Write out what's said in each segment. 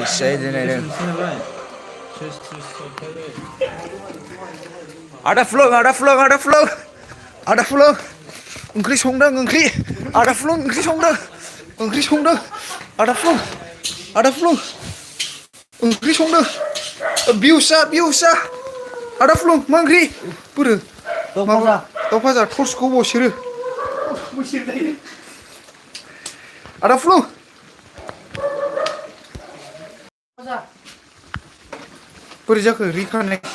Saya dinero. Ada vlog, ada vlog, ada vlog. Ada vlog. Oंख्रि संदों ओंख्रि. Ada vlog ओंख्रि संदों. ओंख्रि संदों. Ada vlog. Ada vlog. ओंख्रि संदों. Biusa, biusa. Ada vlog मा ओंख्रि? बोरो? दाउ भाजा टर्सखौ बाव सेरो. Ada vlog. बोरै जाखो रिकानेक्ट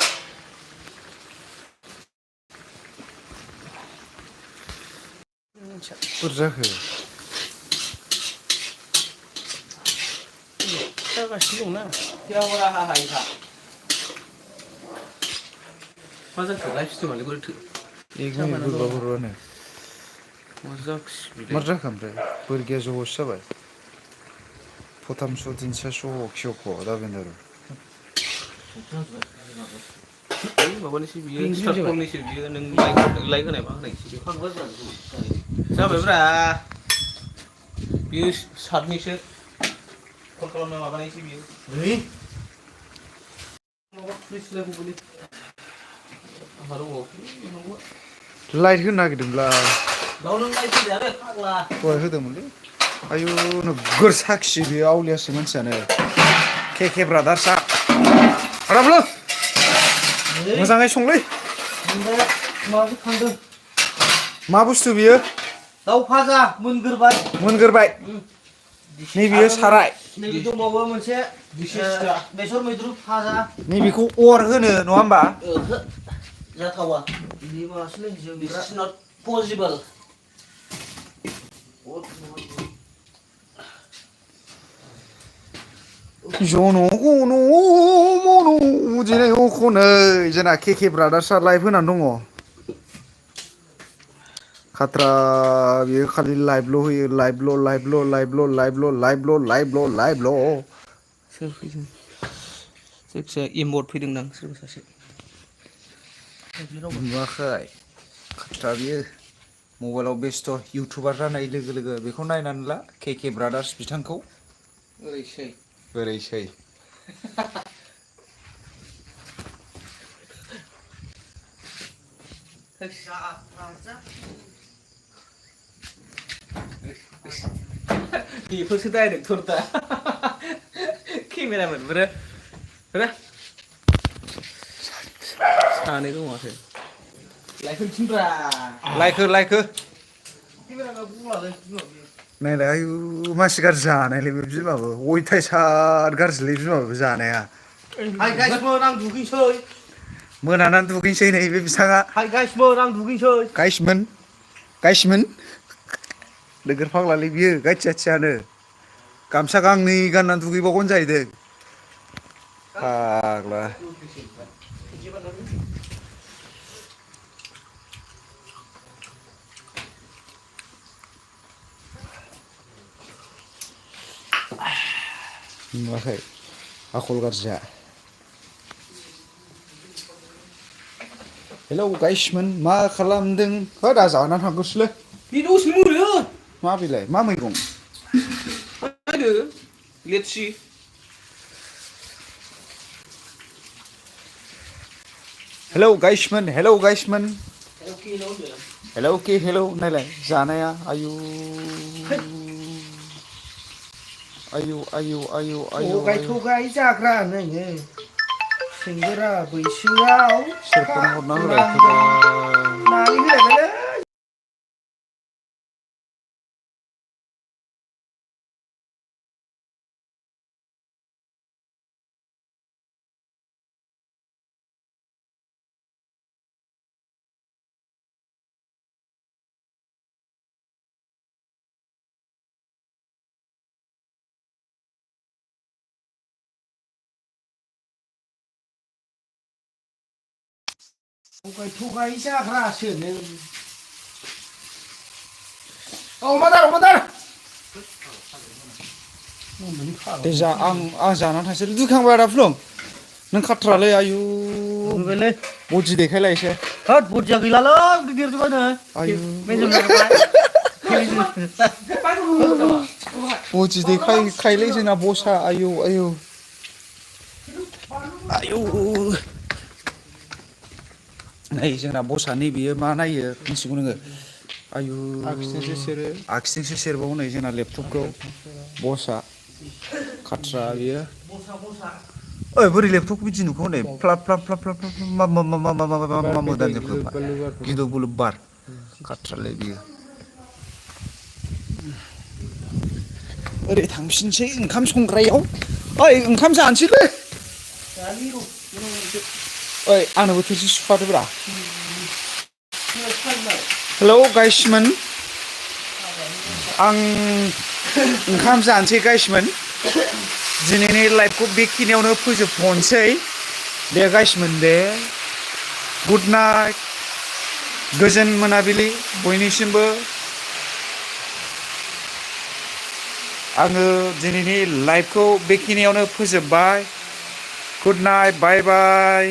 बोरै जाखो जागासिनो दंना केमेरा हाहायखा मा जाखो लाइभ स्ट्रिमालाय बोरैथो बोरैबानो मा जाखो ओमफ्राय बोरै गैया जहस जाबाय 포탐수 딘차쇼 키오코 다빈다로 माबानिसो बियो स्टार्ट खालामनिसो बियो नों लाइक होनाय मा होनायसो जाबायब्रा बियो सातनिसो कल खालामनाय माबानायसो बियो माबा प्लिज लाइभखौबोलि लाइट होनो नागिरदोंब्ला गाव नों लाइट होदो आरो फाग्ला दहाय होदोंमोनलै आयु नोगोर साखि बेयो आवलियासो मानसियानो केके ब्रादार्सआ आरामलो मोजाङै संलै माबा थांदों मा बुस्थु बियो दाउ भाजा मोनगोरबाय नै बियो साराय नैबे दंबावो मोनसे बेसर मैद्रु भाजा नैबेखौ अर होनो नङा होमबा जाथावा बिनि माबासोलै जों दिस इज नट पसिबल जनो गनो मनो दिनै अखनै जोंना केके ब्रादार्सआ लाइभ होनानै दङ खाट्रा बियो खालि लाइभल' होयो लाइभल' सोर फैदों जायखिजाया इमबर्ड फैदोंदां सोरबा सासे नुवाखै खाट्रा बियो मबाइलाव बेस्थ' इउटुबार जानाय लोगो लोगो बेखौ नायनानै ला केके ब्रादार्स बिथांखौ बोरैसै बेफोरसो डाइरेक्टर दा केमेरामोन बोरो सानै दं माथो लाइक थिनब्रा लाइक केमेराखौ बुङालै नायलाय आयु मानसि गाज्रि जानायलै बे बिमाबो अयथासार गाज्रिलै बिमाबो जानाया हाय गाइसमोन आं दुगैसै मोनानानै दुगैनोसै नै बे बिथाङा हाय गाइसमोन आं दुगैसै गाइसमोन नोगोर फाग्लालै बियो गायथियानो गामसा गांनै गाननानै दुगैबावगोन जाहैदों फाग्ला नुवाखै आखल गाज्रिया हेलौ गाइसमोन मा खालामदों हो दा जानानै थांगौसैलै बे दसे मोनो मा बेलाय मा मैगं नायदो लेट्सि हेलौ गाइसमोन हेलौ नायलाय जानाया आयु थगाय जाग्रा नोङो सेंग्रा बैसोआव सोरखौ हरना होलाय नानै होलायबायलै थगाय जाग्रासो नों अमादार दे जा आं जानानै थांसै दुखांबाय आदा फुलं नों खाथ्रालै आयु बदि देखायलाय एसे होद बदिया गैलालै देरजोब्बाय नै आयु मेजेम बदि देखायखायोलै जोंना बसा आयु आयौ नै जोंना बसआनि बियो मा नायो मिथिगौ नोङो आयु आगसिजोंसो सेरबावो नै जोंना लेपटपखौ बसआ खाट्रा बियो ओइ बोरै लेपटपखौ बिदि नुखो हनै फ्लाप फ्लाप फ्लाप फ्लाप मा मोदानजोबखो गिलु बुलु बार खाट्रालै बियो ओरै थांफिनसै ओंखाम संग्रायाव ओइ ओंखाम जानोसैलै ओइ आंनोबो थोरसि सुफादोब्रा हेलौ गाइसमोन आं ओंखाम जानोसै गाइसमोन दिनैनि लाइफखौ बेखिनियावनो फोजोबथ'नोसै दे गाइसमोन दे गुड नाइट गोजोन मोनाबिलि बयनिसिमबो आङो दिनैनि लाइफखौ बेखिनियावनो फोजोबबाय गुड नाइट बाय बाय